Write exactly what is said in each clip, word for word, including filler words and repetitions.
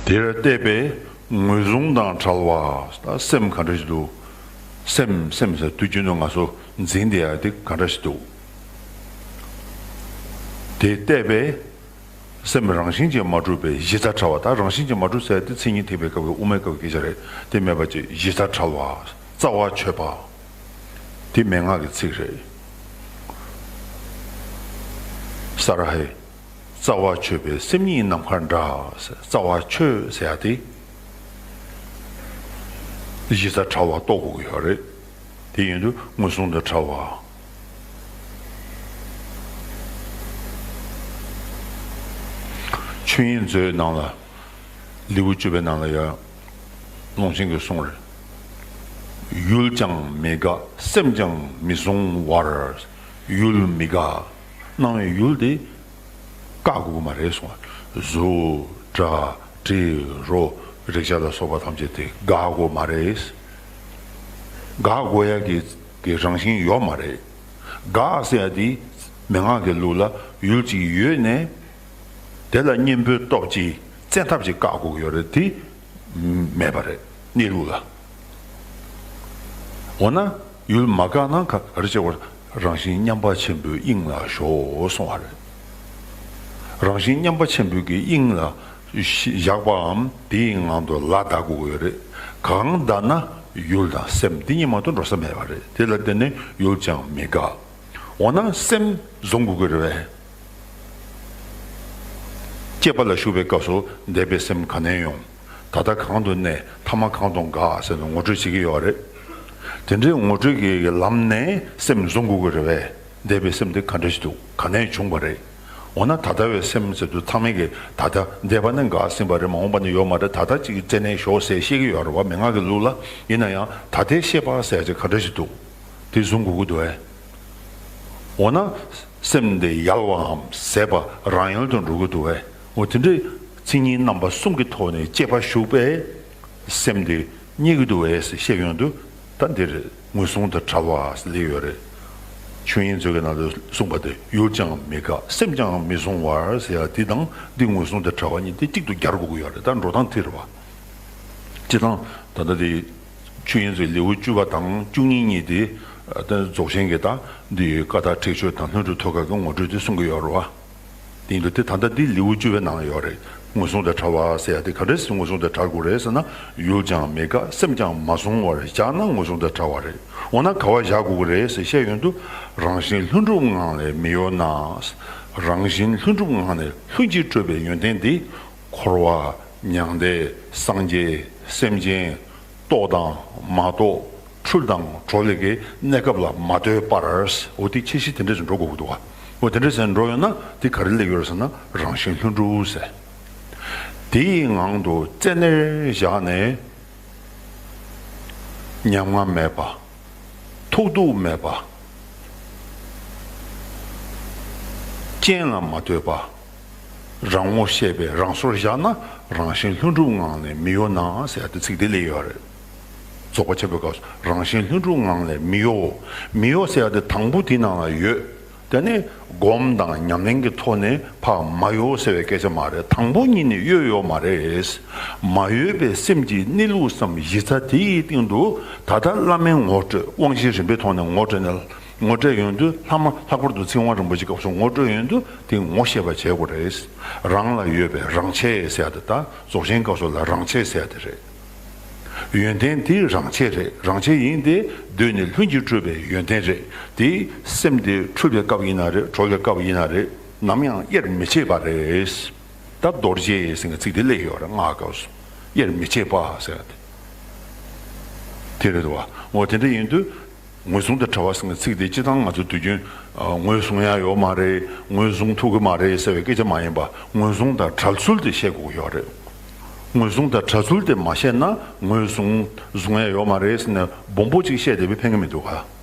དེར་བལྟས་པས་ངོས་བཟུང་དང་བྲལ་བ། ད་སེམས་ག་འདྲ་ཞིག་འདུག་སེམས་སེམས་ཟེར་དུས་རྒྱུན་དུ་ང་ཚོ་འཛིན་བསྡད་ཡ་དེ་ག་འདྲ་ཞིག་འདུག་དེ་བལྟས་པས་སེམས་རང་བཞིན་གྱིས་མ་གྲུབ་པའི་གཞི་རྩ་བྲལ་བ། ད་རང་བཞིན་གྱིས་མ་གྲུབ་ཟེར་དེ་མཚན་ཉིད་ཐེག་པའི་སྐབས་ཀྱི་དབུ་མའི་སྐབས་ཀྱི་སྐད་ཆ་རེད། དེ་མེད་པ་ཅིག་གཞི་རྩ་བྲལ་བ། རྩ་བ་ཆོད་པ། དེ་མན་ངག་གི་ཚིག་རེད། ས་ར་ཧའི། རྩ་བ་ཆོད་པའི་སེམས་ཉིད་ནམ་མཁའ་འདྲ། རྩ་བ་ཆོད་ཟེར་ཡ་དེ་གཞི་རྩ་བྲལ་བ་རྟོགས་དགོས་ཀྱི་ཡོད་རེད། དེ་ཡིན་དུས་ངོས་བཟུང་དང་བྲལ་བ། ཆོས་དབྱིངས་མཛོད་ནང་ལ། ལེའུ་བཅུ་པའི་ནང་ལ་ཡང་ཀློང་ཆེན་གྱིས་གསུངས་རེད། ཡུལ་ཀྱང་མི་དགག་སེམས་ཀྱང་མི་གཟུང་བར། ཡུལ་མི་དགག་སྣང་བའི་ཡུལ་དེ་བཀག་དགོས་ཀྱི་མ་རེད་གསུངས། གཟུགས་སྒྲ་དྲི་རོ་རེག་བྱ་ལ་སོགས་པ་ཐམས་ཅད་དེ་དགག་དགོས་མ་རེད། དགག་དགོས་ཡ་གི་གི་རང་བཞིན་ཡོད་མ་རེད། དགག་ཟེར་ཡ་དེ་མན་ངག་གི་ལུགས་ལ་ཡུལ་གཅིག་ཡོད་ནས། དེ་ལ་གཉེན་པོའི་སྟོབས་ཀྱིས་བཙན་ཐབས་ཀྱིས་བཀག་དགོས་ཀྱི་ཡོད་རེད། དེ་མེད་པ་རེད་གནས་ལུགས་ལ། འོ་ན་ཡུལ་མ་བཀག་ན་ག་ག་རེ་བྱེད་དགོས། རང་བཞིན་མཉམ་པ་ཆེན་པོའི་དབྱིངས་ལ་ཞོག་གསུངས་པ་རེད། རང་བཞིན་མཉམ་པ་ཆེན་པོའི་གི་དབྱིངས་ལ་བཞག་པའམ་དེའི་ངང་དུ་ལ་བཟླ་དགོས་ཀྱི་ཡོད་རེད། གང་བཟླ་ན་ཡུལ་དང་སེམས་དེ་གཉིས་མ་གཏོགས་འགྲོ་ས་མེད་པ་རེད། དེ་ལ་བརྟེན་ནས་ཡུལ་ཀྱང་མི་དགག་འོ་ན་སེམས་བཟུང་དགོས་ཀྱི་རེད་པས། སྐྱེས་པ་ལ་ཞུགས་པའི་སྐབས་སུ་འདས་པའི་སེམས་ག་ནས་ཡོང་། ད་ལྟ་གང་དུ་གནས། ཐ་མ་གང་དུ་འགག་ཟེར་ནས་ངོ་སྤྲོད་བྱེད་ཀྱི་ཡོད་རེད། དེ་འདྲའི་ངོ་སྤྲོད་ཀྱི་ལམ་ནས་སེམས་བཟུང་དགོས་ཀྱི་རེད་པས། འདས་པའི་སེམས་དེ་ག་འདྲ་ཞིག་འདུག་ག་ནས་བྱུང་བ་རེད། འོ་ན་ད་ལྟ་བའི་སེམས་ཟེར་དུས་ཚང་མས་ཀྱི་ད་ལྟ་འདས་པ་ནི་འགག་ཟིན་པ་རེད། མ་འོངས་པ་ནི་ཡོད་མ་རེད། ད་ལྟ་གཅིག་གི་རྩེ་ནས་ཞོག་ཟེར་བཤད་ཀྱི་ཡོད་རེད་པ། མན་ངག་གི་ལུགས་ལ་ཡིན་ན་ཡང་ད་ལྟའི་ཤེས་པ་ཟེར་ཡ་ཅིག་ག་འདྲ་ཞིག་འདུག་དེ་བཟུང་དགོས་ཀྱི་འདུག་ཨེ། འོ་ན་སེམས་དེ་ཡལ་བའམ་ཟད་པ་རང་ཡལ་དུ་འགྲོ་གི་འདུག་ཨེ། འོ་དེ་འདྲའི་མཚན་ཉིད་རྣམ་པ་གསུམ་གྱི་ཐོག་ནས་དཔྱད་པ་ཞུགས་པས་སེམས་དེ་རྙེད་ཀྱི་འདུག་ཨེ་ཟེར་བཤད་ཡོང་དུས་ད་འདིར་ངོས་བཟུང་དང་བྲལ་བ་ཟེར་སླེབས་ཡོད་རེད། ཆོས་དབྱིངས་མཛོད་ཀྱི་ནང་དུ་གསུངས་པ་དེ་ཡུལ་ཀྱང་མི་དགག་སེམས་ཀྱང་མི་གཟུང་བར་ཟེར་ཡ་འདི་དང་འདི་ངོས་བཟུང་དང་བྲལ་བ་གཉིས་དེ་གཅིག་ཏུ་སྦྱར་དགོས་ཀྱི་ཡོད་རེད། ད་འགྲོ་སྟངས་དེ་རེད་པ། སྤྱིར་བཏང་ད་ལྟ་དེ། ཆོས་དབྱིངས་མཛོད་ལེའུ་བཅུ་པ་དང་བཅུ་གཉིས་གཉིས་དེ། ད་རྫོགས་ཆེན་གྱི་ད་འདི་ཀ་དག་ཁྲེགས་ཆོད་དང་ལྷུན་གྲུབ་ཐོད་རྒལ་གྱི་ངོ་སྤྲོད་དེ་གསུང་གི་ཡོད་རེད་པ། དེ་ཡིན་དུས་དེ་ད་ལྟ་འདི་ལེའུ་བཅུ་པའི་ནང་ཡོད་རེད། ངོས་བཟུང་དང་བྲལ་བ་ཟེར་ཡ་དེ་ག་འདྲ་སེ་ངོས་བཟུང་དང་བྲལ་དགོས་རེད་ཟེར་ན། ཡུལ་ཀྱང་མི་དགག་སེམས་ཀྱང་མ་གཟུང་བར་བཞག་ན་ངོས་བཟུང་དང་བྲལ་བ་རེད། འོ་ན་ག་པར་བཞག་དགོས་ཀྱི་རེད་ཟེར་བཤད་ཡོང་དུས། རང་བཞིན་ལྷུན་གྲུབ་ངང་ལས་མི་གཡོ་ན། རང་བཞིན་ལྷུན་གྲུབ་ངང་ནས་ལྷུན་གྱིས་གྲུབ་པའི་ཡོན་ཏན་དེ། འཁོར་བ། མྱང་འདས། སངས་རྒྱས། སེམས་ཅན། རྟོགས་དང་མ་རྟོགས། འཁྲུལ་དང་གྲོལ་གྱི་གནས་སྐབས་ལ་མ་ལྟོས་པར། འོ་དེ་ཁྱད་གཞི་དེ་འདྲ་ཞིག་འགྲོ་དགོས་ཀྱི་འདུག་ག་འོ་དེ་འདྲ་ཞིག་འགྲོ་ཡོང་ན་དེ་ག་རེ་སླེབས་ཡོད་རེད་ཟེར་ན་རང་བཞིན་ལྷུན་གྲུབ་ཟེར། དེའི་ངང་དུ་རྩེ་ནས་བཞག་ནས་ཉམ་ང་མེད་པ། ཐོགས་རྡུགས་མེད་པ། རྐྱེན་ལ་མ་ལྟོས་པ། རང་ངོ་ཤེས་པའི་རང་སོར་བཞག་ན་རང་བཞིན་ལྷུན་གྲུབ་ངང་ནས་མི་གཡོ་ན་ཟེར་ཡ་དེ་ཚིག་དེ་སླེབས་ཡོད་རེད། རྫོགས་པ་ཆེན་པོའི་སྐབས་སུ་རང་བཞིན་ལྷུན་གྲུབ་ངང་ནས་མི་གཡོ། མི་གཡོ་ཟེར་ཡ་དེ་དང་པོ་དེའི་ནང་ལ་ཡོད། དེ་ནི་སྒོམ་དང་ཉམས་ལེན་གྱི་ཐོག་ནས་ཕར་མ་གཡོ་ཟེར་བའི་སྐད་ཆ་མ་རེད། དང་པོ་ཉིད་ནས་གཡོ་ཡོད་མ་རེད། མ་གཡོས་པའི་སེམས་ཀྱི་གནས་ལུགས་སམ་གཞི་རྩ་དེའི་སྟེང་དུ་ད་ལྟ་བླ་མའི་ངོ་སྤྲོད་དབང་བཞི་རིམ་པའི་ཐོག་ནས་ངོ་སྤྲོད་ནས། ངོ་སྤྲོད་ཡོང་དུས་ལྷག་མ་ལྷག་པར་དུ་ཚིག་དབང་རིན་པོ་ཆེའི་སྐབས་སུ་ངོ་སྤྲོད་ཡོང་དུས་དེ་ངོ་ཤེས་པ་བྱེད་དགོས་རེད། རང་ལ་ཡོད་པའི་རང་ཆས་ཟེར་ཡ་དེ་ད་རྫོགས་ཆེན་སྐབས་སུ་ལ་རང་ཆས་ཟེར་ཡ་དེ་རེད། ཡོན་ཏན་དེ་རང་ཆས་རེད། རང་ཆས་ཡིན་ཏེ་གདོད་ནས་ལྷུན་གྱིས་གྲུབ་པའི་ཡོན་ཏན་རེད། དེ་སེམས་དེ་འཁྲུལ་པའི་སྐབས་ཡིན་ན་རེད། གྲོལ་བའི་སྐབས་ཡིན་ན་རེད། ནམ་ཡང་དབྱེར་མི་ཕྱེད་པ་རེད། ད་རྡོ་རྗེ་ཟེར་མཁན་ཚིག་དེ་སླེབས་ཡོད་རེད། སྔགས་སྐབས་སུ་དབྱེར་མི་ཕྱེད་པ་ཟེར་ཡ་དེ། དེ་རེད་དོ། འོ་དེ་འདྲ་ཡིན་དུས། ངོས་བཟུང་དང་བྲལ་བ་ཟེར་མཁན་ཚིག་དེ་སྤྱིར་བཏང་ང་ཚོ་དུས་རྒྱུན་ཨ། ངོས་བཟུང་ཡ་ཡོད་མ་རེད། ངོས་བཟུང་ཐུབ་ཀྱི་མ་རེད་ཟེར་བའི་སྐད་ཆ་མ་ཡིན་པ། ངོས་བཟུང་དང་བྲལ་ཚུལ་དེ་བཤད་དགོས་ཀྱི་ཡོད་རེད། ངོས་བཟུང་དང་བྲལ་ཚུལ་དེ་མ་བཤད་ན་ངོས་བཟུང་བཟུང་ཡ་ཡོད་མ་རེད་ཟེར་ནས་སྦོམ་པོ་ཅིག་བཤད་བསྡད་པས་ཕན་གྱི་མི་འདུག་ག་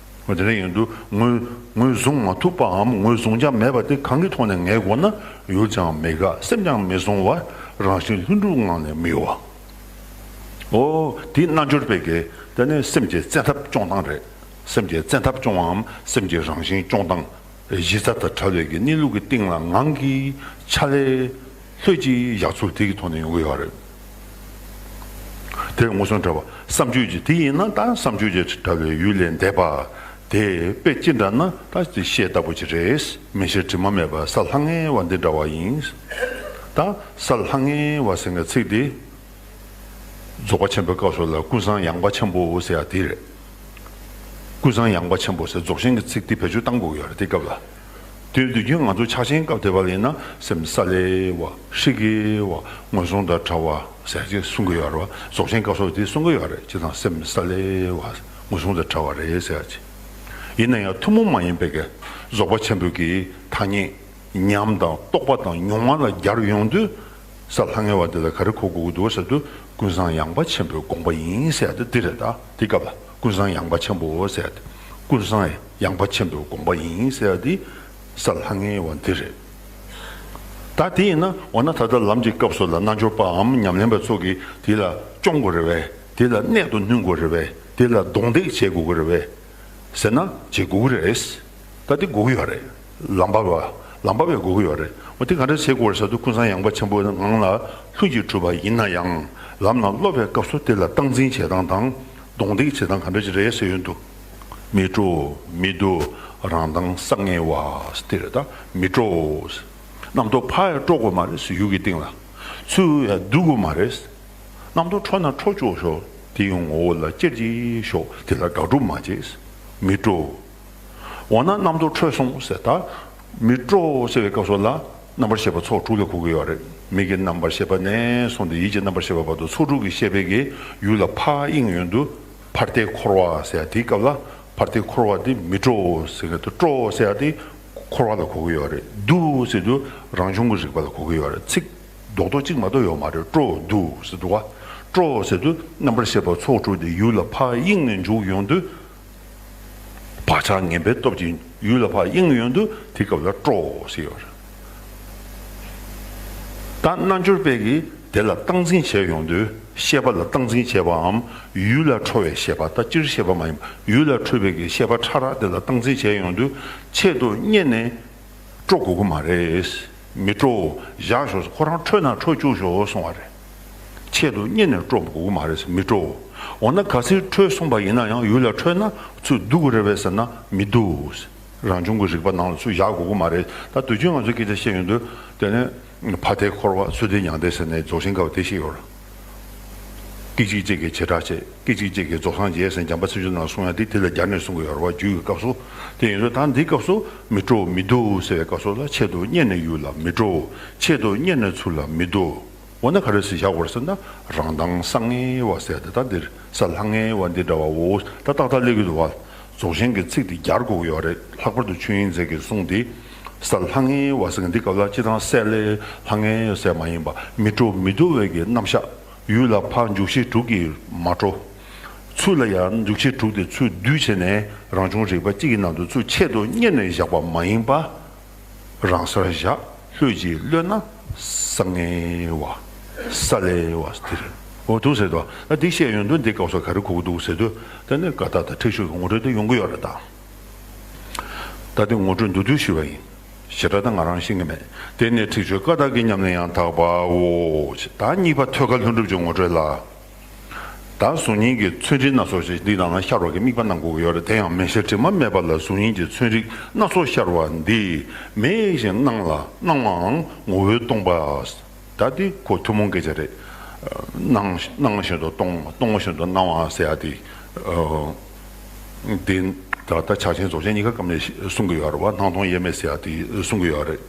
འོ་དེ་འདྲ་ཡིན་དུས་ངོས་ངོས་བཟུང་མ་ཐུབ་པའམ་ངོས་བཟུང་བྱ་མེད་པ་དེ་གང་གི་ཐོག་ནས་ངེས་དགོས་ན། ཡུལ་ཀྱང་མི་དགག་སེམས་ཀྱང་མི་གཟུང་བར། རང་བཞིན་ལྷུན་གྲུབ་ངང་ནས་མི་གཡོ་བ། འོ། དེའི་རྣལ་འབྱོར་པའི་གི་དེ་ནི་སེམས་ཀྱི་བཙན་ཐབས་སྐྱོང་སྟངས་རེད། སེམས་ཀྱི་བཙན་ཐབས་སྐྱོང་བའམ་སེམས་ཀྱི་རང་བཞིན་སྐྱོང་སྟངས། གཞི་རྩ་དང་བྲལ་བའི་གི་གནས་ལུགས་ཀྱི་སྟེང་ལ་ངང་གིས་ཕྱག་ལས་ལྷོད་ཀྱིས་བཞག་ཚུལ་དེ་གི་ཐོག་ནས་ཡོང་གི་ཡོད་རེད། དེ་མངོན་སུམ་བྲལ་བ་བསམ་བརྗོད་ཀྱི་དེ་ཡིན་ན་ད་བསམ་བརྗོད་ཀྱི་བྲལ་བའི་ཡུལ་ལས་འདས་པ། དེ་དཔེ་ཅི་འདྲ་ན་ད་དེ་ཤེལ་ལྟ་བུ་ཅིག་རེད། མིག་ཤེལ་དྲི་མ་མེད་པ་གཟའ་ལྷང་ངེ་བ་འདི་འདྲ་བ་ཡིན། ད་གཟའ་ལྷང་ངེ་བ་ཟེར་མཁན་ཚིག་འདི། རྫོགས་པ་ཆེན་པོའི་སྐབས་སུ་ལ་ཀུན་བཟང་ཡངས་པ་ཆེན་པོ་ཟེར་ཡ་དེ་རེད། ཀུན་བཟང་ཡངས་པ་ཆེན་པོ་ཟེར་རྫོགས་ཆེན་གྱི་ཚིག་དེ་བེད་སྤྱོད་གཏང་དགོས་ཀྱི་ཡོད་རེད་དེ་སྐབས་ལ། དེ་དུས་རྒྱུན་ང་ཚོ་ཕྱག་ཆེན་སྐབས་དེ་བ་ལ་ཡིན་ན་སེམས་ས་ལེ་བ་ཧྲིག་གེ་བ་མངོན་སུམ་དང་བྲལ་བ་ཟེར་ཅིག་གསུང་གི་ཡོད་རེད་བ། རྫོགས་ཆེན་སྐབས་སུ་དེ་གསུང་གི་ཡོད་རེད། སྤྱིར་བཏང་སེམས་ས་ལེ་བ་མངོན་སུམ་དང་བྲལ་བ་རེད་ཟེར་ཅིག་ཡིན་ན་ཡང་ཐུན་མོང་མ་ཡིན་པའི་གི་རྫོགས་པ་ཆེན་པོའི་གི་ཐ་སྙད་ཉམས་དང་རྟོགས་པ་དང་མྱོང་བ་ལ་སྦྱར་ཡོང་དུས། གཟའ་ལྷང་ངེ་བ་འདི་ལ་ག་རེ་གོ་དགོས་ཀྱི་འདུག་ཟེར་དུས་ཀུན་བཟང་ཡངས་པ་ཆེན་པོའི་དགོངས་པ་ཡིན་ཟེར་ཡ་དེ་འདི་རེད། ད་དེ་སྐབས་ལ་ཀུན་བཟང་ཡངས་པ་ཆེན་པོ་ཟེར་ཡ་དེ་ཀུན་བཟང་ཡངས་པ་ཆེན་པོའི་དགོངས་པ་ཡིན་ཟེར་ཡ་དེ་གཟའ་ལྷང་ངེ་བ་འདི་རེད། ད་དེ་ཡིན་ན་འོ་ན་ད་ལྟ་ལམ་གྱི་སྐབས་སུ་ལ་རྣལ་འབྱོར་པའམ་ཉམས་ལེན་པ་ཚོ་གིས་དེ་ལ་སྐྱོང་དགོས་རེད་བས། དེ་ལ་གནད་དུ་བསྣུན་དགོས་རེད་བས། དེ་ལ་གདོང་འདེགས་བྱེད་དགོས་ཀྱི་རེད་བས། ཟེར་ན་བྱེད་དགོས་ཀྱི་རེད། ད་དེ་དགོས་ཀྱི་ཡོད་རེད། ལམ་པ་བ། ལམ་པ་བས་དགོས་ཀྱི་ཡོད་རེད། འོ་དེ་ག་འདྲ་བྱེད་དགོས་རེད་ཟེར་དུས་ཀུན་བཟང་ཡངས་པ་ཆེན་པོའི་ངང་ལ་ལྷུན་གྱིས་གྲུབ་པ་ཡིན་ན་ཡང་ལམ་ལ་སློབ་པའི་སྐབས་སུ་དེ་ལ་སྟངས་འཛིན་བྱེད་སྟངས་དང་གདོང་འདེགས་བྱེད་སྟངས་ག་འདྲ་ཞིག་རེད་ཟེར་ཡོང་དུས། མི་སྤྲོ་མི་སྡུག་རང་མདངས་གསར་ངེས་བ་དེ་རེད། ད་མི་སྤྲོ། རྣམ་རྟོག་ཕར་ཡང་སྤྲོ་དགོས་མ་རེད། ཡུལ་གྱི་སྟེང་ལ་ཚུར་ཡང་སྡུག་དགོས་མ་རེད། རྣམ་རྟོག་འཕྲོ་ན་འཕྲོ་བཅུག་ཤོག་དེ་ཡི་ངོ་བོ་ལ་ཅེར་གྱིས་ཞོག་དེ་ལ་དགག་སྒྲུབ་མ་བྱེད། མི་སྤྲོ། འོ་ན་རྣམ་རྟོག་འཕྲོས་སོང་ཟེར། ད་མི་སྤྲོ་ཟེར་བའི་སྐབས་སུ་ལ་རྣམ་པར་ཤེས་པ་ཚོགས་དྲུག་ལ་གོ་གི་ཡོད་རེད། མིག་གི་རྣམ་པར་ཤེས་པ་ནས་བཟུང་སྟེ་ཡིད་ཀྱི་རྣམ་པར་ཤེས་པ་བར་དུ་ཚོགས་དྲུག་གི་ཤེས་པའི་གི་ཡུལ་ལ་ཕར་གཡེང་ཡོང་དུས་ཕར་ལྟའི་འཁོར་བ་ཟེར་ཡ་དེའི་སྐབས་ལ་ཕར་ལྟའི་འཁོར་བ་དེ་མི་སྤྲོ་ཟེར་གི་འདུག་སྤྲོ་ཟེར་ཡ་དེ་འཁོར་བ་ལ་གོ་གི་ཡོད་རེད། སྡུག་ཟེར་དུས་རང་བྱུང་གི་རིག་པ་ལ་གོ་གི་ཡོད་རེད། ཚིག་རྡོག་རྡོག་གཅིག་མ་གཏོགས་ཡོད་མ་རེད། སྤྲོ་སྡུག་ཟེར་འདུག་བ། སྤྲོ་ཟེར་དུས་རྣམ་པར་ཤེས་པ་ཚོགས་དྲུག་དེ་ཡུལ་ལ་ཕར་གཡེང་ནས་འཇུག་ཡོང་དུས། བག་ཆགས་ངན་པའི་སྟོབས་ཀྱིས་ཡུལ་ལ་ཕར་གཡེང་ཡོང་དུས་དེ་སྐབས་ལ་སྤྲོ་ཟེར་ཡོད་རེད། ད་རྣལ་འབྱོར་པས་ཀྱིས་དེ་ལ་སྟངས་འཛིན་བྱས་ཡོང་དུས་ཤེས་པ་ལ་སྟངས་འཛིན་བྱས་པའམ་ཡུལ་ལ་འཕྲོ་བའི་ཤེས་པ། ད་སྤྱིར་ཤེས་པ་མ་ཡིན་པ་ཡུལ་ལ་འཕྲོ་བའི་གི་ཤེས་པ་ཕྲ་རགས་དེ་ལ་སྟངས་འཛིན་བྱས་ཡོང་དུས་ཆེད་དུ་གཉེར་ནས་སྤྲོ་དགོས་ཀྱི་མ་རེད། མི་སྤྲོ། བཞག་ཤོག་ཁོ་རང་འཕྲོས་ན་འཕྲོ་བཅུག་ཤོག་གསུང་བ་རེད། ཆེད་དུ་གཉེར་ནས་སྤྲོ་དགོས་ཀྱི་མ་རེད། མི་སྤྲོ། འོ་ན་གལ་སྲིད་འཕྲོས་སོང་པ་ཡིན་ན་ཡང་ཡུལ་ལ་འཕྲོས་ན་ཚུར་སྡུག་གི་རེད་པས་ཟེར་ན་མི་སྡུག་རང་བྱུང་གི་རིག་པ་ནང་ལ་ཚུར་བཞག་དགོས་ཀྱི་མ་རེད། ད་དུས་རྒྱུན་ང་ཚོས་སྐད་ཆ་བཤད་ཡོང་དུས་དེ་ནས་ཕར་ལྟའི་འཁོར་བ་ཚུར་ལྟའི་མྱང་འདས་ཟེར་ནས་རྫོགས་ཆེན་སྐབས་དེ་བཤད་ཡོད་རེད། སྐད་ཅིག་གཅིག་གིས་བྱེ་བྲག་བྱེད། སྐད་ཅིག་གཅིག་གིས་རྫོགས་སངས་རྒྱས་ཟེར་འཇམ་དཔལ་མཚན་བརྗོད་ནང་གསུངས་ཡ་དེ་དེ་ལ་སྦྱར་ནས་གསུང་གི་ཡོད་རེད་བ། རྒྱུད་ཀྱི་སྐབས་སུ། དེ་ཡིན་དུས་ད་འདིའི་སྐབས་སུ་མི་སྤྲོ་མི་སྡུག་ཟེར་བའི་སྐབས་སུ་ལ་ཆེད་དུ་གཉེར་ནས་ཡུལ་ལ་མི་སྤྲོ། ཆེད་དུ་གཉེར་ནས་ཚུར་ལ་མི་སྡུག་འོ་ན་ག་རེ་ཟེར་བཞག་དགོས་རེད་ཟེར་ན་རང་མདངས་གསར་ངེས་བ་ཟེར་ཏེ་ད་འདིར་གཟའ་ལྷང་ངེ་བ་འདི་འདྲ་བའོ། ད་ཏག་ཏག་སླེབས་ཀྱི་འདུག་བ། རྫོགས་ཆེན་གྱི་ཚིག་འདི་སྦྱར་དགོས་ཀྱི་ཡོད་རེད། ལྷག་པར་དུ་ཆོས་དབྱིངས་མཛད་ཀྱི་གསུང་འདི་གཟའ་ལྷང་ངེ་བ་ཟེར་མཁན་འདི་སྐབས་ལ་སྤྱིར་བཏང་གསལ་ལེ་ལྷང་ངེ་ཟེར་མ་ཡིན་པ་མི་སྤྲོ་མི་སྡུག་པའི་གི་རྣམ་གཞག་ཡུལ་ལ་ཕར་འཇུག་ཤེས་དྲུག་གིས་མ་སྤྲོ། ཚུར་ལ་ཡང་འཇུག་ཤེས་དྲུག་དེ་ཚུར་བསྡུས་བྱས་ནས་རང་བྱུང་རིག་པ་གཅིག་གི་ནང་དུ་ཚུར་ཆེད་དུ་གཉེར་ནས་བཞག་པ་མ་ཡིན་པ། རང་སར་བཞག་ལྷོད་ཀྱིས་གློད་ན་གསར་ངེས་བ། གསལ་ལེ་བ་དེ་རེད། འོ་འདུག་ཟེར་དོ། ད་འདི་བཤད་ཡོང་དུས་འདི་སྐབས་སུ་ག་རེ་གོ་གི་འདུག་ཟེར་དུས་དེ་ནི་ཀ་དག་དང་ཁྲེགས་ཆོད་ཀྱི་ངོ་སྤྲོད་དེ་ཡོང་གི་ཡོད་རེད་ད། ད་དེ་ངོ་སྤྲོད་མདོར་བསྡུས་ཞུས་པ་ཡིན། ཞེ་དྲག་ད་ང་རང་ཤེས་ཀྱི་མེད། དེ་ནས་ཁྲེགས་ཆོད་ཀ་དག་གི་ཉམས་ལེན་ཡང་དག་པའོ། ད་གཉིས་པ་ཐོད་རྒལ་ལྷུན་གྲུབ་ཀྱི་ངོ་སྤྲོད་ལ། ད་གཟུགས་བརྙན་གྱི་ཚོན་རིས་སྣ་ཚོགས་ཤིག་འདི་ནང་ན་ཤར་བ་གི་དམིགས་པ་གནང་དགོས་ཀྱི་ཡོད་རེད། དེ་ཡང་མིག་ཤེལ་དྲི་མ་མེད་པ་ལ་གཟུགས་བརྙན་གྱི་ཚོན་རིས་སྣ་ཚོགས་ཤར་བ་འདི་མེད་བཞིན་སྣང་ལ་སྣང་བའང་ངོ་བོས་སྟོང་པ། ད་འདི་ཁོ་ཐུན་མོང་སྐད་ཆ་རེད། སྣང་སྣང་བཞིན་དུ་སྟོང་སྟོང་བཞིན་དུ་སྣང་བ་ཟེར་ཡ་དེ། འདི་ད་ལྟ་ཕྱག་ཆེན་རྫོགས་ཆེན་གཉིས་ཀ་སྐབས་ནས་གསུང་གི་ཡོད་རེད་བ། སྣང་སྟོང་དབྱེར་མེད་ཟེར་ཡ་དེ་གསུང་གི་ཡོད་རེད།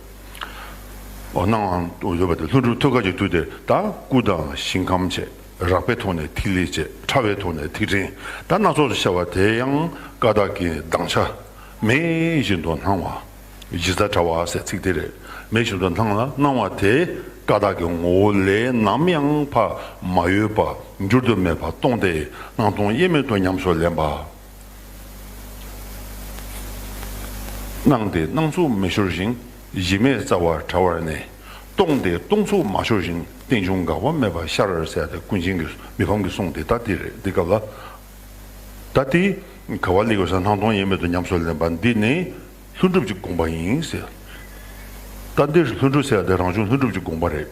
འོ་སྣང་བ་ཡོད་པ་དེ་ལྷུན་གྲུབ་ཐོད་རྒལ་གྱི་དུས་དེར་ད་སྐུ་དང་ཞིང་ཁམས་བཅས། རགས་པའི་ཐོག་ནས་ཐིག་ལེ་བཅས། ཕྲ་བའི་ཐོག་ནས་ཐིག་ཕྲན། ད་སྣ་ཚོགས་སུ་ཤར་བ་དེ་ཡང་ཀ་དག་གི་གདངས་ཆ། མེད་བཞིན་དུ་སྣང་བ། གཞི་རྩ་ཕྲ་བ་ཟེར་ཚིག་དེ་རེད། མེད་བཞིན་དུ་སྣང་ལ་སྣང་བ་དེ་ཀ་དག་གི་ངོ་བོ་ལས་ནམ་ཡང་ཕར་མ་གཡོས་པ་འགྱུར་དུ་མེད་པ་སྟོང་སྟེ་སྣང་སྟོང་དབྱེར་མེད་དུ་ཉམས་སུ་ལེན་པ། སྣང་སྟེ་སྣང་ཚུགས་མི་ཤོར་ཞིང་གཞི་མེད་རྩ་བ་བྲལ་བར་གནས། སྟོང་སྟེ་སྟོང་ཚུགས་མ་ཤོར་ཞིང་རྟེན་འབྱུང་འགག་པ་མེད་པར་ཤར་ཟེར་ཏེ་ཀུན་མཁྱེན་གྱི་མི་ཕམ་གྱི་གསུང་དེ་ད་དེ་རེད། འདི་སྐབས་ལ། ད་དེ་ག་བ་ལེགས་ཡོད་ས་སྣང་སྟོང་དབྱེར་མེད་དུ་ཉམས་སུ་ལེན་པ་འདི་ནི་ལྷུན་གྲུབ་ཀྱི་དགོངས་པ་ཡིན་ཟེར། ད་འདིར་ལྷུན་གྲུབ་ཟེར་ཡ་དེ་རང་བྱུང་ལྷུན་གྲུབ་ཀྱི་དགོངས་པ་རེད།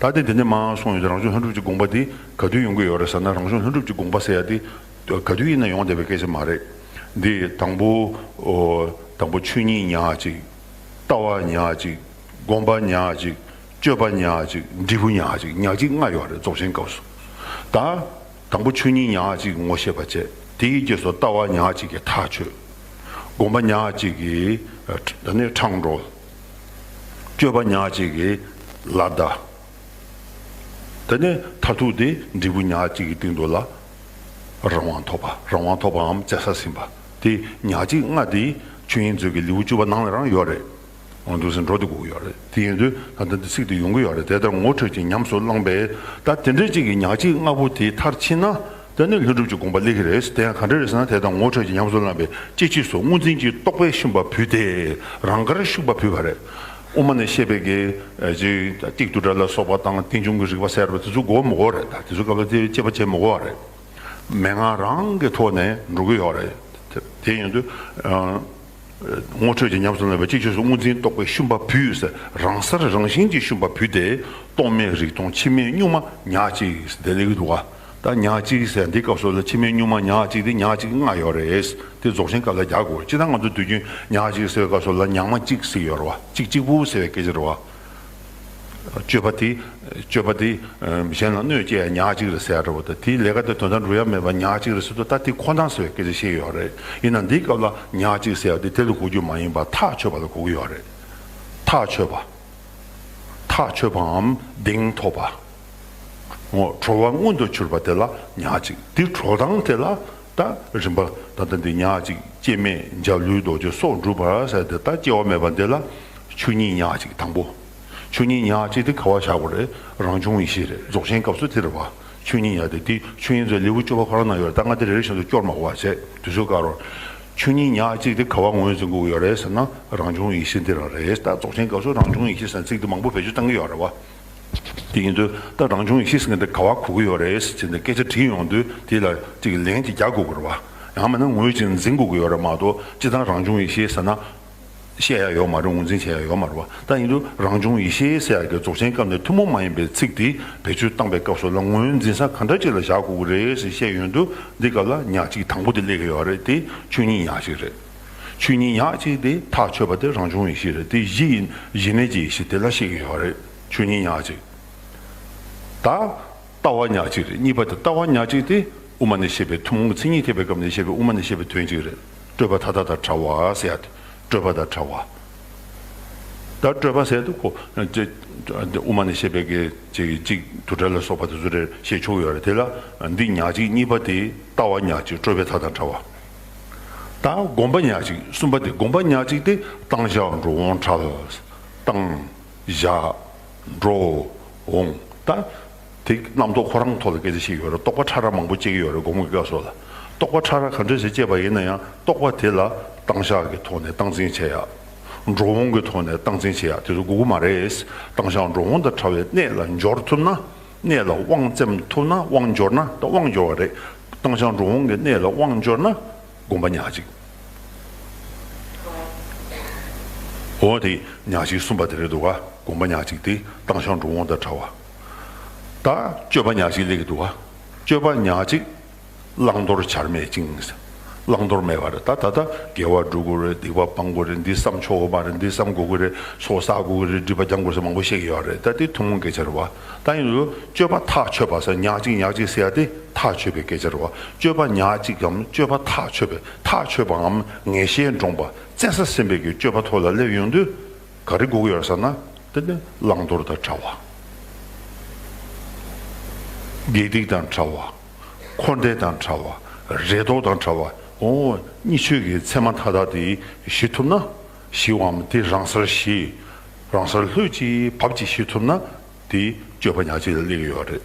ད་དེ་དེ་ནས་མར་སོང་ཡོད་དེ། རང་བྱུང་ལྷུན་གྲུབ་ཀྱི་དགོངས་པ་དེ་ག་དུས་ཡོང་གི་ཡོད་རེད་ཟེར་ན། རང་བྱུང་ལྷུན་གྲུབ་ཀྱི་དགོངས་པ་ཟེར་ཡ་དེ་ག་དུས་ཡིན་ན་ཡོང་བསྡད་པའི་སྐད་ཆ་མ་རེད། འདི་དང་པོ། ཨོ། དང་པོ་ཆོས་ཉིད་ཉག་གཅིག་ལྟ་བ་ཉག་གཅིག་སྒོམ་པ་ཉག་གཅིག་སྤྱོད་པ་ཉག་གཅིག་འབྲས་བུ་ཉག་གཅིག་ཉག་གཅིག་ལྔ་ཡོད་རེད། རྫོགས་ཆེན་སྐབས་སུ། ད་དང་པོ་ཆོས་ཉིད་ཉག་གཅིག་ངོ་ཤེས་པ་བྱས། དེའི་རྗེས་སུ་ལྟ་བ་ཉག་གཅིག་གིས་ཐག་ཆོད། སྒོམ་པ་ཉག་གཅིག་གིས་ཨ་ད་ནི་འཕྲང་སྒྲོལ། སྤྱོད་པ་ཉག་གཅིག་གིས་ལ་བཟླ། དེ་ནས་མཐར་ཐུག་དེ་འབྲས་བུ་ཉག་གཅིག་གི་སྟེང་དུ་ལ་རང་དབང་ཐོབ་པ། རང་དབང་ཐོབ་པའམ་བཙན་ས་ཟིན་པ། དེ་ཉག་གཅིག་ལྔ་དེ་ཆོས་དབྱིངས་མཛོད་ཀྱི་ལེའུ་བཅུ་པ་ནང་ལ་རང་ཡོད་རེད། འོ་འདུག་སེ་འགྲོ་དུ་དགོས་ཀྱི་ཡོད་རེད། དེ་ཡིན་དུས་ད་ལྟ་འདི་ཚིག་དེ་ཡོང་གི་ཡོད་རེད། དེ་ལྟར་ངོ་འཕྲོད་ཅིང་ཉམས་སུ་བླངས་པས། ད་དེ་འདྲ་གཅིག་གི་ཉག་གཅིག་ལྔ་པོ་དེ་མཐར་ཕྱིན་ན། དེ་ནི་ལྷུན་གྲུབ་ཀྱི་དགོངས་པ་སླེབས་ཀྱི་རེད། དེ་ཡང་ག་འདྲ་རེད་ཟེར་ན། དེ་དང་ངོ་འཕྲོད་ཅིང་ཉམས་སུ་བླངས་པས་གཅིག་ཕྱིས་སུ་དངོས་འཛིན་གྱི་རྟོག་པས་ཤུན་པ་བུད་དེ། རང་དགར་ཤུན་པ་བུད་པ་རེད། དབུ་མ་ནས་བཤད་པའི་གི་ཅིག་ཏིག་ཏུ་དྲ་ལ་སོགས་པ་དང་རྟེན་འབྱུང་གི་རིགས་པ་ཟེར་བ་དེ་ཚོ་དགོས་མི་དགོས་རེད། ད་དེ་ཚོ་སྐབས་ལ་དེ་དཔྱད་པ་བྱེད་མི་དགོས་པ་རེད། མན་ངག་རང་གི་ཐོག་ནས་འགྲོ་གི་ཡོད་རེད། དེ་ཡིན་དུས། ངོ་འཕྲོད་ཅིང་ཉམས་སུ་བླངས་པས་གཅིག་ཕྱིས་སུ་དངོས་འཛིན་རྟོག་པས་ཤུན་པ་བུད་ཟེར། རང་སར་རང་བཞིན་གྱིས་ཤུན་པ་བུད་དེ། རྟོག་མེད་རིག་སྟོང་ཕྱི་མའི་གཉུག་མ་ཉག་གཅིག་ཟེར་དེ་སླེབས་ཀྱི་འདུག་ག་ད་ཉག་གཅིག་ཟེར་འདི་སྐབས་སུ་ལ་ཕྱི་མའི་གཉུག་མ་ཉག་གཅིག་དེ་ཉག་གཅིག་ལྔ་ཡོད་རེད། དེ་རྫོགས་ཆེན་སྐབས་ལ་རྒྱག་དགོས། སྤྱིར་བཏང་ང་ཚོ་དུས་རྒྱུན་ཉག་གཅིག་ཟེར་བའི་སྐབས་སུ་ལ་ཉག་མ་གཅིག་ཟེར་ཡོད་རེད་བ། གཅིག་གཅིག་པུ་ཟེར་བའི་སྐད་ཆ་རེད་བ། སྤྱོད་པ་དེ། སྤྱོད་པ་དེ། གཞན་ལ་གནོད་བྱེད་ཡ་ཉག་གཅིག་རེད་ཟེར་ཡ་འདྲ་བོ་དང་། དེའི་ལས་ཀ་དེ་དོན་དག་འགྲུབ་ཡ་མེད་པ་ཉག་གཅིག་རེད་ཟེར་དུས། ད་དེ་ཁོ་ན་ཟེར་བའི་སྐད་ཆ་བཤད་ཡོད་རེད། ཡིན་ན་འདིའི་སྐབས་ལ་ཉག་གཅིག་ཟེར་ཡ་དེ་དེ་ལ་གོ་རྒྱུ་མ་ཡིན་པ་ཐག་ཆོད་པ་ལ་གོ་གི་ཡོད་རེད། ཐག་ཆོད་པ། ཐག་ཆོད་པའམ་གདེང་ཐོབ་པ། འོ། གྲོལ་བ་མངོན་དུ་གྱུར་པ་དེ་ལ་ཉག་གཅིག་དེ་གྲོལ་སྟངས་དེ་ལ་ད་རིམ་པ་ད་ལྟ་འདི་ཉག་གཅིག་སྐྱེ་མེད་འཇའ་ལུས་རྡོ་རྗེ་སོགས་འགྲུབ་པ་ཟེར་དེ། ད་སྐྱེ་བ་མེད་པ་འདི་ལ་ཆོས་ཉིད་ཉག་གཅིག་དང་པོ། ཆོས་ཉིད་ཉག་གཅིག་དེ་ག་བ་བཞག་དགོས་རེད། རང་བྱུང་ཡེ་ཤེས་རེད། རྫོགས་ཆེན་སྐབས་སུ་དེ་རེད་བ། ཆོས་ཉིད་ཉག་དེ་དེ་ཆོས་དབྱིངས་མཛོད་ལེའུ་བཅུ་པ་ཁོ་རང་ན་ཡོད་རེད། ད་ང་དེ་རེ་རེ་བཞིན་དུ་སྐྱོར་མ་དགོས་པ་བྱས། དུས་ཚོད་བཀག་རོགས། ཆོས་ཉིད་ཉག་གཅིག་དེ་ག་བ་ངོས་འཛིན་དགོས་ཀྱི་ཡོད་རེད་ཟེར་ན། རང་བྱུང་ཡེ་ཤེས་འདི་རང་རེད། ད་རྫོགས་ཆེན་སྐབས་སུ་རང་བྱུང་ཡེ་ཤེས་ཟེར་ཚིག་དེ་མང་པོ་བེད་སྤྱོད་བཏང་གི་ཡོད་རེད་བ། དེ་ཡིན་དུས་ད་རང་བྱུང་ཡེ་ཤེས་ཟེར་མཁན་དེ་ག་བ་གོ་གི་ཡོད་རེད་ཟེར་ནས་སྐད་ཆ་དྲིས་ཡོང་དུས། དེ་ལ་ཅིག་ལན་ཅིག་རྒྱག་དགོས་ཀྱི་རེད་བ། ཡང་མིན་ན་ངོས་ཅིག་འཛིན་དགོས་ཀྱི་ཡོད་རེད་མ་གཏོགས། སྤྱིར་བཏང་རང་བྱུང་ཡེ་ཤེས་ཟེར་ན་བཤད་ཡ་ཡོད་མ་རེད། ངོས་འཛིན་བྱེད་ཡ་ཡོད་མ་རེད་བ། ད་ཡིན་དུས་རང་བྱུང་ཡེ་ཤེས་ཟེར་ཡ་གི་རྫོགས་ཆེན་སྐབས་ནས་ཐུན་མོང་མ་ཡིན་པའི་ཚིག་དེ་བེད་སྤྱོད་བཏང་པའི་སྐབས་སུ་ལ་ངོས་འཛིན་ས་ག་འདྲ་ཅིག་ལ་བཞག་དགོས་ཀྱི་རེད་ཟེར་བཤད་ཡོང་དུས། འདི་སྐབས་ལ་ཉག་གཅིག་དང་པོ་དེ་སླེབས་ཀྱི་ཡོད་རེད། དེ་ཆོས་ཉིད་ཉག་གཅིག་རེད། ཆོས་ཉིད་ཉག་གཅིག་དེ་ཐག་ཆོད་པ་དེ་རང་བྱུང་ཡེ་ཤེས་རེད། དེ་གཞི་ཡིན། གཞི་གནས་ཀྱི་ཡེ་ཤེས་དེ་ལ་བཤད་ཀྱི་ཡོད་རེད། ཆོས་ཉིད་ཉག་གཅིག་ད་ལྟ་བ་ཉག་གཅིག་རེད། གཉིས་པ་དེ་ལྟ་བ་ཉག་གཅིག་དེ་དབུ་མ་ནས་བཤད་པའི་ཐུན་མོང་གི་མཚན་ཉིད་ཐེག་པའི་སྐབས་ནས་བཤད་པའི་དབུ་མ་ནས་བཤད་པའི་དོན་གཅིག་རེད། སྤྲོས་པ་མཐའ་དག་དང་བྲལ་བ་ཟེར་ཡ་དེ། སྤྲོས་པ་དང་བྲལ་བ། ད་སྤྲོས་པ་ཟེར་དུས་ཁོ་དབུ་མ་ནས་བཤད་པའི་གི་ཅིག་ཅིག་དུ་དྲ་ལ་སོགས་པ་དེ་ཚོ་རེ་བཤད་ཆོག་ཡོད་རེད། དེ་ལ་འདི་ཉག་གཅིག་གཉིས་པ་དེ་ལྟ་བ་ཉག་གཅིག་སྤྲོས་པའི་མཐའ་དང་བྲལ་བ། ད་སྒོམ་པ་ཉག་གཅིག་གསུམ་པ་དེ། སྒོམ་པ་ཉག་གཅིག་དེ་བཏང་བཞག་འགྲོ་འོང་བྲལ། བཏང་བཞག་འགྲོ་འོང་། ད་དེ་རྣམ་རྟོག་ཁོ་རང་ཐོག་ལ་སྐད་ཆ་བཤད་ཡོད་རེད། རྟོག་པ་ཕྲ་རགས་མང་པོ་སྐྱེ་གི་ཡོད་རེད། སྒོམ་གྱི་སྐབས་སུ་ལ། རྟོག་པ་ཕྲ་རགས་ག་འདྲ་ཞིག་སྐྱེས་པ་ཡིན་ན་ཡང་། རྟོག་པ་དེ་ལ་བཏང་བཞག་གི་ཐོག་ནས་སྟངས་འཛིན་བྱེད་ཡ། འགྲོ་འོང་གི་ཐོག་ནས་སྟངས་འཛིན་བྱེད་ཡ་དེ་ཚོ་དགོས་ཀྱི་མ་རེད། བཏང་བཞག་འགྲོ་འོང་དང་བྲལ་བའི་གནས་ལ་འབྱོར་ཐུབ་ན། གནས་ལ་དབང་བཙན་ཐུབ་ན། དབང་འབྱོར་ན། ད་དབང་འབྱོར་བ་རེད། བཏང་བཞག་འགྲོ་འོང་གི་གནས་ལ་དབང་འབྱོར་ན། སྒོམ་པ་ཉག་གཅིག་འོ་དེ་ཉག་གཅིག་གསུམ་པ་དེ་རེད་འདུག་ག་སྒོམ་པ་ཉག་གཅིག་དེ་བཏང་བཞག་འགྲོ་འོང་དང་བྲལ་བ། ད་སྤྱོད་པ་ཉག་གཅིག་སླེབས་ཀྱི་འདུག་ག་སྤྱོད་པ་ཉག་གཅིག་བླང་དོར་བྱར་མེད་ཅིང་། བླང་དོར་མེད་པ་རེད། ད་ད་ལྟ་དགེ་བ་སྒྲུབ་དགོས་རེད། སྡིག་པ་སྤང་དགོས་རེད། འདི་བསམ་ཆོག་གི་མ་རེད། འདི་བསམ་དགོས་ཀྱི་རེད། ཚོགས་བསགས་དགོས་ཀྱི་རེད། སྒྲིབ་པ་སྦྱང་དགོས་ཟེར་མང་པོ་བཤད་ཀྱི་ཡོད་རེད། ད་དེ་ཐུན་མོང་སྐད་ཆ་རེད་བ། ད་ཡིན་དུས་སྤྱོད་པ་ཐག་ཆོད་པ་ཟེར། ཉག་གཅིག་ཉག་གཅིག་ཟེར་ཡ་དེ་ཐག་ཆོད་པའི་སྐད་ཆ་རེད་བ། སྤྱོད་པ་ཉག་གཅིག་གམ་སྤྱོད་པ་ཐག་ཆོད་པའི། ཐག་ཆོད་པའམ་ངེས་ཤེས་འདྲོངས་པ། བཙན་ས་ཟིན་པའི་གི་སྤྱོད་པ་ཐོག་ལ་སླེབས་ཡོང་དུས། ག་རེ་དགོས་ཀྱི་ཡོད་ཟེར་ན། དེ་ནི་བླང་དོར་དང་བྲལ་བ། དགེ་སྡིག་དང་བྲལ་བ། འཁོར་འདས་དང་བྲལ་བ། རེ་དོགས་དང་བྲལ་བ། འོ། གཉིས་ཆོས་ཀྱི་མཚན་མ་མཐའ་དག་དེ་ཞི་ཐུབ་ན། ཞི་བའམ་དེ་རང་སར་ཞི། རང་སར་ལྷོད་ཀྱིས་བབས་ཀྱིས་ཞི་ཐུབ་ན། དེ་སྤྱོད་པ་ཉག་གཅིག་ལ་སླེབས་ཀྱི་ཡོད་རེད།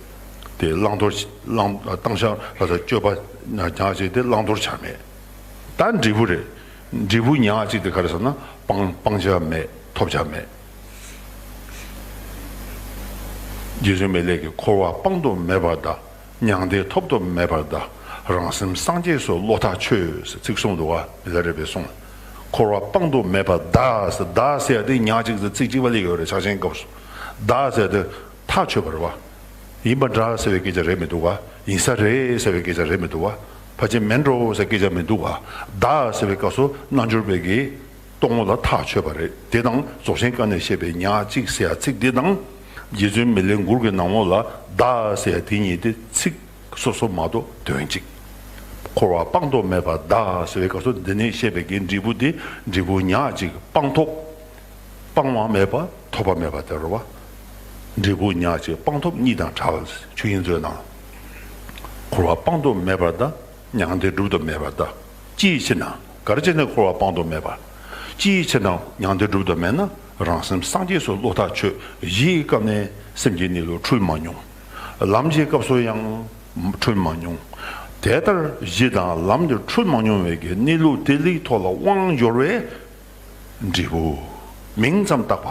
དེ་བླང་དོར། བླང་། བཏང་བཞག་ལ་སོགས་སྤྱོད་པ་ཉག་གཅིག་དེ་བླང་དོར་བྱར་མེད། ད་འབྲས་བུ་རེད། འབྲས་བུ་ཉག་གཅིག་དེ་ག་རེ་ཟེར་ན། སྤང་། སྤང་བྱ་མེད། ཐོབ་བྱ་མེད། རྗེ་བཙུན་མི་ལས་ཀྱིས་འཁོར་བ་སྤང་དུ་མེད་པར་གདའ། མྱང་འདས་ཐོབ་ཏུ་མེད་པར་གདའ། རང་སེམས་སངས་རྒྱས་སུ་བློ་ཐག་ཆོད་ཟེར་ཚིག་གསུངས་འདུག་བ། མི་ལ་རས་པའི་གསུང་། འཁོར་བ་སྤང་དུ་མེད་པར་གདའ་ཟེར། གདའ་ཟེར་ཡ་དེ་ཉག་གཅིག་ཟེར་ཚིག་གཅིག་པ་སླེབས་ཡོད་རེད། ཕྱག་ཆེན་སྐབས་སུ། གདའ་ཟེར་ཡ་དེ། ཐག་ཆོད་པ་རེད་བ། ཡིན་པ་འདྲ་ཟེར་བའི་སྐད་ཆ་རེད་མི་འདུག་བ། ཡིན་ས་རེད་ཟེར་བའི་སྐད་ཆ་རེད་མི་འདུག་བ། ཕལ་ཆེར་མིན་འགྲོ་ཟེར་སྐད་ཆ་མི་འདུག་བ། བདག་ཟེར་བའི་སྐབས་སུ་རྣལ་འབྱོར་པའི་གི་རྟོག་ངོ་ལ་ཐག་ཆོད་པ་རེད། དེ་དང་རྫོགས་ཆེན་བཀའ་ནས་བཤད་པའི་ཉག་གཅིག་ཟེར་ཡ་ཚིག་འདི་དང་། རྗེ་བཙུན་མི་ལའི་མགུར་གྱི་ནང་ལོགས་ལ་བདག་ཟེར་ཡ་དེ་གཉིས་དེ་ཚིག་སོ་སོ་མ་གཏོགས་དོན་གཅིག་འཁོར་བ་སྤང་ཐོབ་མེད་པར་བདག་ཟེར་བའི་སྐབས་སུ་འདི་ནས་བཤད་པའི་གི་འབྲས་བུ་དེ་འབྲས་བུ་ཉག་གཅིག་སྤང་ཐོབ། སྤང་བ་མེད་པ་ཐོབ་པ་མེད་པ་དེ་རེད་བ། འབྲས་བུ་ཉག་གཅིག་སྤང་ཐོབ་གཉིས་དང་བྲལ། ཆོས་དབྱིངས་མཛོད་ནང་། འཁོར་བ་སྤང་ཐོབ་མེད་པར་གདའ། མྱང་འདས་སྒྲུབ་ཐབས་མེད་པར་གདའ། ཅིའི་ཕྱིར་ན། ག་རེ་བྱས་ནས་འཁོར་བ་སྤང་ཐབས་མེད་པ། ཅིའི་ཕྱིར་ན་མྱང་འདས་སྒྲུབ་ཐབས་མེད་ན། རང་སེམས་སངས་རྒྱས་སུ་བློ་ཐག་ཆོད། གཞི་ཡི་སྐབས་ནས་སེམས་ཀྱི་གནས་ལུགས་འཁྲུལ་མ་མྱོང་། ལམ་གྱི་སྐབས་སུ་ཡང་འཁྲུལ་མ་མྱོང་། དེ་ལྟར་གཞི་དང་ལམ་དུ་འཁྲུལ་མ་མྱོང་བའི་གི་གནས་ལུགས་དེ་ལུགས་ཐོག་ལ་དབང་འབྱོར་བས། འབྲས་བུ། མིང་ཙམ་བཏགས་པ་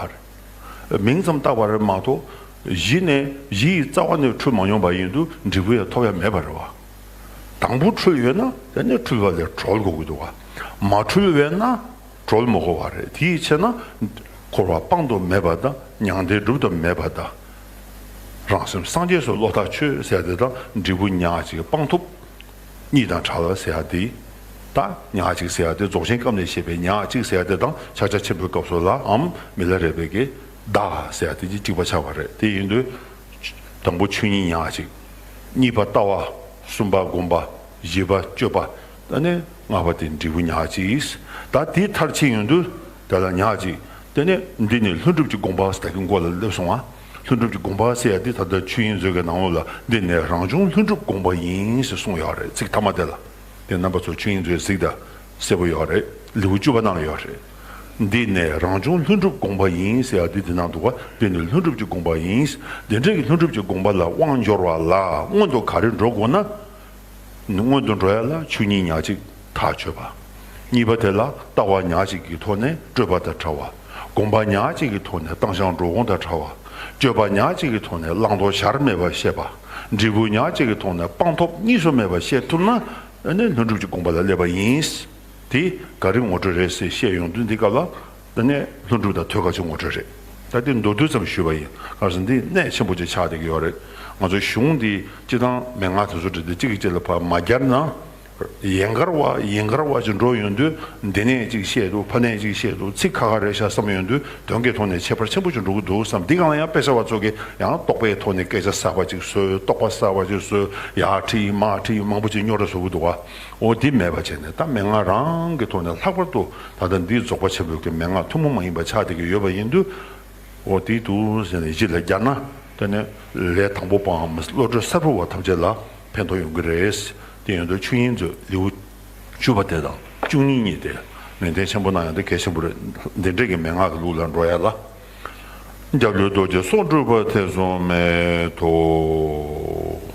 རེད། མིང་ཙམ་བཏགས་པ་རེད་མ་གཏོགས། གཞི་ནས་གཞི་ཡི་རྩ་བ་ནས་འཁྲུལ་མ་མྱོང་པ་ཡིན་དུས་འབྲས་བུ་ཡང་ཐོབ་ཡ་མེད་པ་རེད་བ། དང་པོ་འཁྲུལ་ཡོད་ན་དེ་ནས་འཁྲུལ་བ་ལས་གྲོལ་དགོས་ཀྱི་འདུག་བ། མ་འཁྲུལ་བས་ན་གྲོལ་མི་དགོས་པ་རེད། དེའི་ཕྱིར་ན། འཁོར་བ་སྤང་ཐབས་མེད་པ་དང་མྱང་འདས་སྒྲུབ་ཐབས་མེད་པ་དང་། རང་སེམས་སངས་རྒྱས་སུ་བློ་ཐག་ཆོད་ཟེར་དེ་དང་འབྲས་བུ་ཉག་གཅིག་སྤང་ཐོབ། གཉིས་དང་བྲལ་བ་ཟེར་ཡ་དེ། ད་ཉག་གཅིག་ཟེར་ཡ་དེ་རྫོགས་ཆེན་སྐབས་ནས་བཤད་པའི་ཉག་གཅིག་ཟེར་ཡ་དེ་དང་ཕྱག་རྒྱ་ཆེན་པོའི་སྐབས་སུ་ལའམ་མི་ལ་རས་པའི་གི་བདག་ཟེར་ཡ་དེ་གཅིག་པ་ཆགས་པ་རེད། དེ་ཡིན་དུས། དང་པོ་ཆོས་ཉིད་ཉག་གཅིག་གཉིས་པ་ལྟ་བ། གསུམ་པ་སྒོམ་པ། བཞི་པ་སྤྱོད་པ། ད་ནི་ལྔ་པ་དེ་འབྲས་བུ་ཉག་གཅིག་ད་དེ་མཐར་ཕྱིན་ཡོང་དུས་དེ་ལ་ཉག་གཅིག་དེ་ནས་འདི་ནི་ལྷུན་གྲུབ་ཀྱི་དགོངས་པ་ཟེར་གྱི་མགོ་ལ་སླེབས་སོང་བ། ལྷུན་གྲུབ་ཀྱི་དགོངས་པ་ཟེར་ཡ་འདི་ད་ལྟ་ཆོས་དབྱིངས་མཛོད་ཀྱི་ནང་ལོགས་ལ་འདི་ནི་རང་བྱུང་ལྷུན་གྲུབ་དགོངས་པ་ཡིན་ཞེས་གསུངས་ཡོད་རེད། ཚིག་ཐ་མ་དེ་ལ། དེ་རྣམ་པ་ཚོ་ཆོས་དབྱིངས་མཛོད་གཟིགས་དང་གསལ་པོ་ཡོད་རེད། ལེའུ་བཅུ་པ་ནང་ལ་ཡོད་རེད། འདི་ནི་རང་བྱུང་ལྷུན་གྲུབ་དགོངས་པ་ཡིན་ཟེར་ཡ་འདི་འདི་ནང་འདུག་བ། འདི་ནི་ལྷུན་གྲུབ་ཀྱི་དགོངས་པ་ཡིན། འདི་འདྲ་གི་ལྷུན་གྲུབ་ཀྱི་དགོངས་པ་ལ་དབང་འབྱོར་བ་ལ་སྔོན་དུ་ག་རེ་འགྲོ་དགོས་ན། སྔོན་དུ་འགྲོ་ཡ་ལ་ཆོས་ཉིད་ཉག་གཅིག་ཐག་ཆོད་པ། གཉིས་པ་དེ་ལ་ལྟ་བ་ཉག་གཅིག་གི་ཐོག་ནས་སྤྲོས་པ་དང་བྲལ་བ། སྒོམ་པ་ཉག་གཅིག་གི་ཐོག་ནས་བཏང་བཞག་འགྲོ་འོང་དང་བྲལ་བ། སྤྱོད་པ་ཉག་གཅིག་གི་ཐོག་ནས་བླང་དོར་བྱར་མེད་པར་ཤེས་པ། འབྲས་བུ་ཉག་གཅིག་གི་ཐོག་ནས་སྤང་ཐོབ་གཉིས་སུ་མེད་པར་ཤེས་ཐུབ་ན་ཨ་ནི་ལྷུན་གྲུབ་ཀྱི་དགོངས་པ་ལ་སླེབས་པ་ཡིན། དེ་ག་རེ་ངོ་སྤྲོད་རེད་ཟེར་བཤད་ཡོང་དུས་འདི་སྐབས་ལ། ད་ནས་ལྷུན་གྲུབ་དང་ཐོད་རྒལ་གྱི་ངོ་སྤྲོད་རེད། ད་དེ་མདོར་བསྡུས་ཙམ་ཞུས་པ་ཡིན། ག་རེ་ཟེར་ན་འདི་གནད་ཆེན་པོ་ཅིག་ཆགས་བསྡད་ཀྱི་ཡོད་རེད། ང་ཚོ་གཞུང་འདི་སྤྱི་བཏང་མན་ངག་དེ་ཚོ་འདྲ་འདི་གཅིག་གིས་གཅིག་ལ་ཕར་མ་སྦྱར་ན། ཡན་གར་བ་ཡན་གར་བ་ཅིག་འགྲོ་ཡོང་དུས་འདི་ནས་གཅིག་བཤད་འདུག་ཕ་ནས་གཅིག་བཤད་འདུག་ཚིག་ཁ་ཁ་རེད་ཤག་བསམ་ཡོང་དུས་དོན་གྱི་ཐོག་ནས་ཁྱད་པར་ཆེན་པོ་ཅིག་འགྲོ་གི་འདུག་བསམ། འདི་གང་ལ་ཡང་དཔེ་ཆ་བ་ཚོ་གིས་ཡང་རྟོག་པའི་ཐོག་ནས་སྐད་ཆ་གསར་པ་ཅིག་བཟོས། རྟོག་པ་གསར་པ་ཅིག་བཟོས། ཡར་ཁྲིད་མར་ཁྲིད་མང་པོ་ཅིག་རྙོག་དྲ་བཟོ་གི་འདུག་བ། འོ་འདི་མེད་པ་བྱས་ནས་ད་མན་ངག་རང་གི་ཐོག་ནས་ལྷག་པར་དུ་ད་ལྟ་འདི་རྫོགས་པ་ཆེན་པོའི་གི་མན་ངག་ཐུན་མོང་མ་ཡིན་པ་ཆགས་བསྡད་ཀྱི་ཡོད་པ་ཡིན་དུས། འོ་དེ་འདུག་ཟེར་ནས་གཞི་ལ་སྦྱར་ན་དེ་ནས་ལས་དང་པོ་པའམ་བློ་གྲོས་གསལ་པོ་བ་ཐམས་ཅད་ལ་ཕན་ཐོགས་ཡོང་གི་རེད། དེ་ཡོང་དུས་ཆོས་དབྱིངས་མཛོད་ལེའུ་བཅུ་པ་དེ་དང་བཅུ་གཉིས་གཉིས་དེ་ནན་ཏན་ཆེན་པོ་གནང་ཡང་དེ་གལ་ཆེན་པོ་རེད། འདི་འདྲས་ཀྱི་མན་ངག་གི་ལུགས་ལ་འགྲོ་ཡ་ལ། འཇའ་ལུས་རྡོ་རྗེ་སྲོག་འགྲུབ་པ་ཐེ་ཚོམ་མེད་དོ།